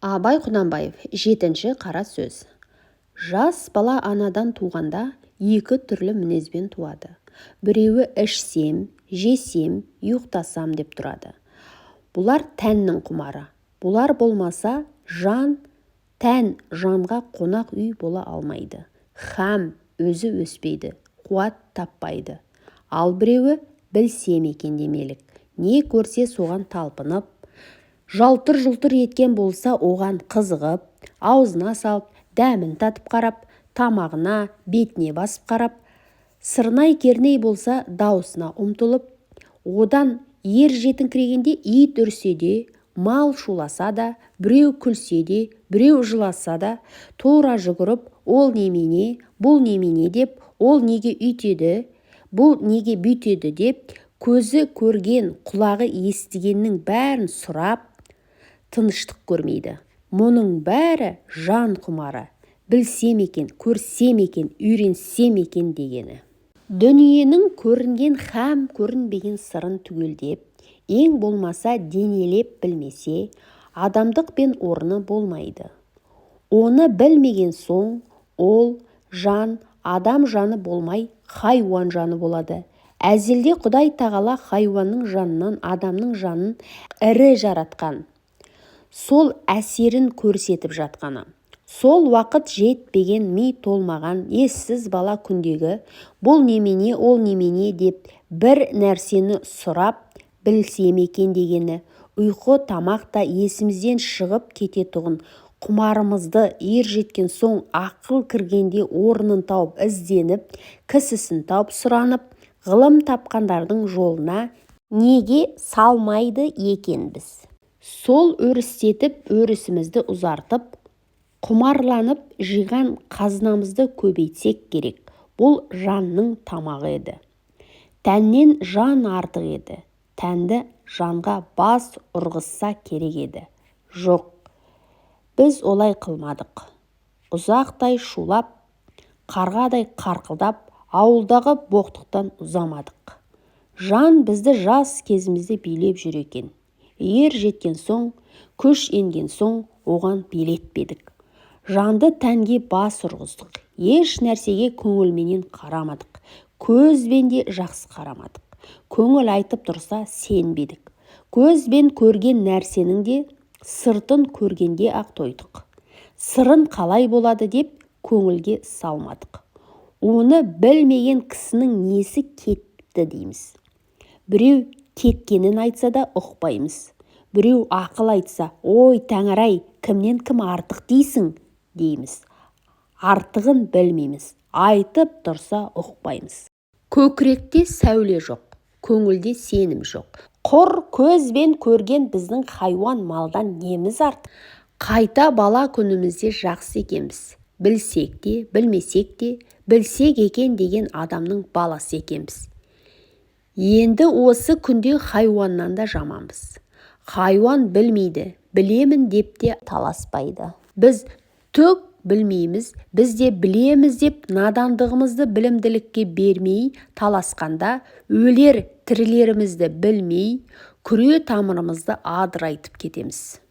Абай Құнанбаев. Жетінші қара сөз. Жас бала анадан туғанда екі түрлі мінезбен туады. Біреуі ішсем, жесем, ұйықтасам деп тұрады. Бұлар тәннің құмары. Бұлар болмаса, жан тән жанға қонақ үй бола алмайды. Һәм өзі өспейді, қуат таппайды. Ал біреуі білсем екен демелік. Не көрсе, соған талпынып, жалтыр-жұлтыр еткен болса, оған қызығып, аузына салып, дәмін татып қарап, тамағына, бетіне басып қарап, сырнай-керней болса, даусына ұмтылып, одан ер жетіңкірегенде ит үрсе де, мал шуласа да, біреу күлсе де, біреу жыласа да, тура жүгіріп, ол немене, бұл немене деп, ол неге үйтеді, бұл неге бүйтеді деп, көзі көрген, құлағы естігеннің бәрін сұрап, тыныштық көрмейді. Мұның бәрі жан құмары, білсем екен, көрсем екен, үйренсем екен дегені. Дүниенің көрінген һәм көрінбеген сырын түгелдеп, ең болмаса денелеп білмесе, адамдық пен орны болмайды. Оны білмеген соң, ол жан адам жаны болмай, хайуан жаны болады. Әзелде Құдай тағала хайуанның жанынан адамның жанын ірі жаратқан. Сол әсерін көрсетіп жатқаны. Сол уақыт жетпеген, ми толмаған, ессіз бала күндегі бұл немене, ол немене деп бір нәрсені сұрап, білсем екен дегені, ұйқы, тамақ та есімізден шығып кететұғын құмарымызды ер жеткен соң, ақыл кіргенде орнын тауып ізденіп, кісісін тауып сұранып, ғылым тапқандардың жолына неге салмайды екенбіз? Сол өрістетіп, өрісімізді ұзартып, құмарланып жиған қазынамызды көбейтсек керек. Бұл жанның тамағы еді. Тәннен жан артық еді. Тәнді жанға бас ұрғызса керек еді. Жоқ, біз олай қылмадық. Ұзақтай шулап, қарғадай қарқылдап, ауылдағы боқтықтан ұзамадық. Жан бізді жас кезімізде билеп жүр екен. Ер жеткен соң, күш енген соң оған билетпедік. Жанды тәнге бас ұрғыздық. Еш нәрсеге көңілменен қарамадық. Көзбен де жақсы қарамадық. Көңіл айтып тұрса, сенбедік. Көзбен көрген нәрсенің де сыртын көргенде-ақ тойдық. Сырын қалай болады деп көңілге салмадық. Оны білмеген кісінің несі кетті дейміз. Біреу кеткенін айтса да ұқпаймыз. Біреу ақыл айтса, ой, тәңір-ай, кімнен кім артық дейсің дейміз. Артығын білмейміз. Айтып тұрса ұқпаймыз. Көкіректе сәуле жоқ, көңілде сенім жоқ. Құр көзбен көрген біздің хайуан малдан неміз артық? Қайта бала күнімізде жақсы екенбіз. Білсек те, білмесек те, білсек екен деген адамның баласы екенбіз. Енді осы күнде хайуаннан да жаманбыз. Хайуан білмейді, білемін деп те таласпайды. Біз түк білмейміз, біз де білеміз деп надандығымызды білімділікке бермей таласқанда, өлер тірілерімізді білмей, күре тамырымызды адырайтып кетеміз.